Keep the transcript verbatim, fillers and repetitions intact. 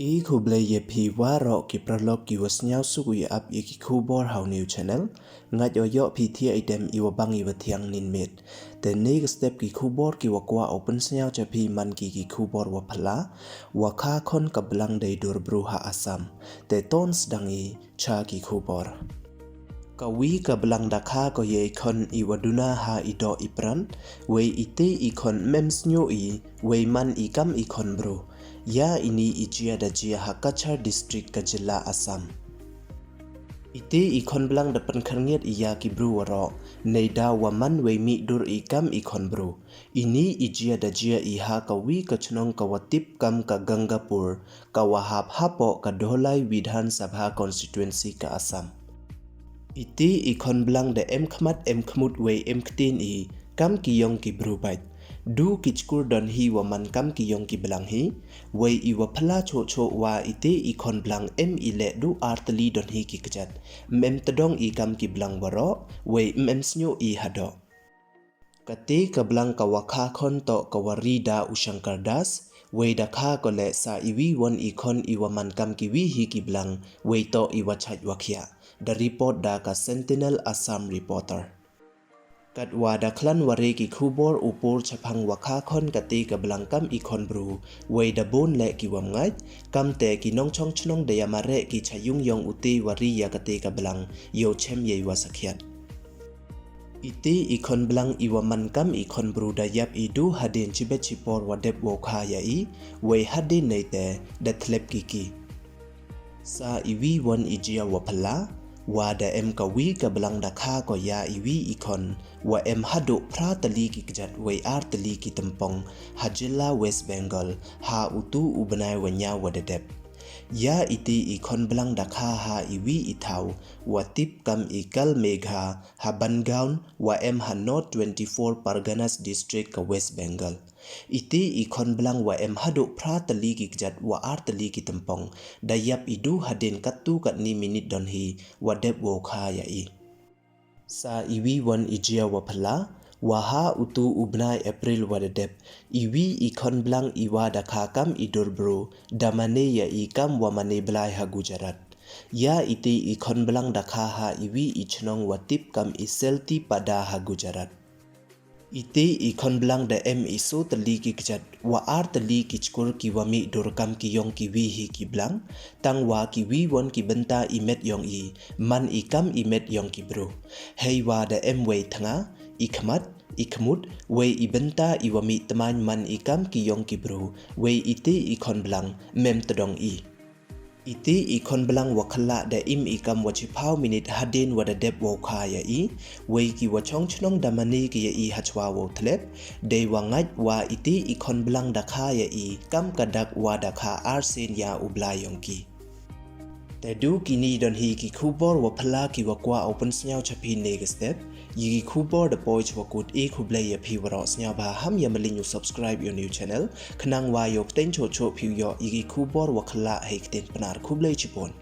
I khublei ya phi waroh ki paralok ki wa sniawsuk u ya ap ya ki khubor ha u new channel. Ngait o yoh phi thiah i dem i wa bang i wa thiang nin miet. Te nei ka step ki khubor ki wa kwah o pynsniaw cha phi man ki ki khubor wa phylla, wa kha khon ka blang dei dur bru ha Assam. Te ton sdang i cha ki khubor. Ka wi ka blang da kha ko ya i khon i wa duna ha i doh i pran, wei ite i khon mem snyo i, wei man i kam i khon bru. Ya ini i jia da jia ha Cachar district ka jylla Assam. Ite i khon blang da pynkharngiat i ya ki bru waroh, nei da wa man wei mih dur i kam i khon bru. Ini i jia da jia i ha ka wi ka chnong ka wa tip kam ka Gangapur, ka wa hap hapoh ka Dholai Vidhan Sabha constituency ka Assam. Ite i khon blang da em khmat em khmut wei em ktien i kam ki yong ki bru bait. Du ki chkur don hi wa man kam ki yong ki blang hi, wei i wa phylla choh choh wa ite i khon blang em i leh du ar tylli don hi ki kjat. Mem tdong i kam ki blang waroh, wei mem snyo i hadoh. Kate ka blang ka wa kha khon toh ka wa ri da u Shankar Das, wei da kha ko leh sa i wi won i khon i wa man kam ki wi hi ki blang, wei toh i wa chait wa khiah. Da report da ka Sentinel Assam Reporter. Kat wa da khlan wa re ki khubor u por chaphang wa kha khon kate ka blang kam i khon bru, wei da bun leh ki wam ngait, kam te ki nongchong chnong da ya mareh ki cha yung yong ute wa ri ya kate ka blang, yow chem yei wa sakhiat. Ite i khon blang i wa man kam i khon bru da yap i du hadien chibet chipor wa dep wow kha ya i, wei hadien nei te da thlep ki ki. Sa i wi won i jia wa phylla, wa da em ka wi ka blang da kha ko ya i wi i khon, wa em haduh phra tylli ki kjat wei ar tylli ki tympong, ha jylla West Bengal, ha utu u bnai wa nyaw wa da dep. Ya ite i khon blang da kha ha i wi i thaw, wa tip kam i Kal Megha, ha Bangaon, wa em ha North twenty-four Parganas District ka West Bengal. Ite i khon blang wa em haduh phra tylli ki kjat wa ar tylli ki tympong, da yap i du hadien katto katni minit don hi, wa dep wow kha ya i. Sa i wi won i jia wa phylla, wa ha utu u bnai April wa da dep, i wi i khon blang i wa da kha kam i dur bru, da mane ya i kam wa mane blai ha Gujarat. Ya ite i khon blang da kha ha i wi i chnong wa tip kam i Selti Pada ha Gujarat. Ite i khon blang da em i so tylli ki kjat, wa ar tylli ki chkur ki wa mih dur kam ki yong ki wi hi ki blang, tang wa ki wi won ki bynta i met yong i, man i kam i met yong ki bru. Hei wa da em wei thnga, i khmat, i khmut, wei i bynta i wa mih tmain man i kam ki yong ki bru, wei ite i khon blang, mem tdong i. Ite i khon blang wa khylla da im i kam wa chiphaw minit hadien wa da dep wow kha ya i, wei ki wa chong chnong da mane ki ya i hachwa wow thlep, dei wa ngait wa ite i khon blang da kha ya i, kam ka dak wa da kha ar sien ya u blai yong ki. Te du kini don hi ki khubor wa phylla ki wa kwah o pynsniaw cha phi nei ka step, ya ki khubor da poi chwa kut. I khublei ya phi waroh, sniawbha ham ya malin u subscribe ya u new channel, khnang wa yoh pteng choh choh phi u yoh ya ki khubor wa khylla hei ktien Pnar. Khublei chibun.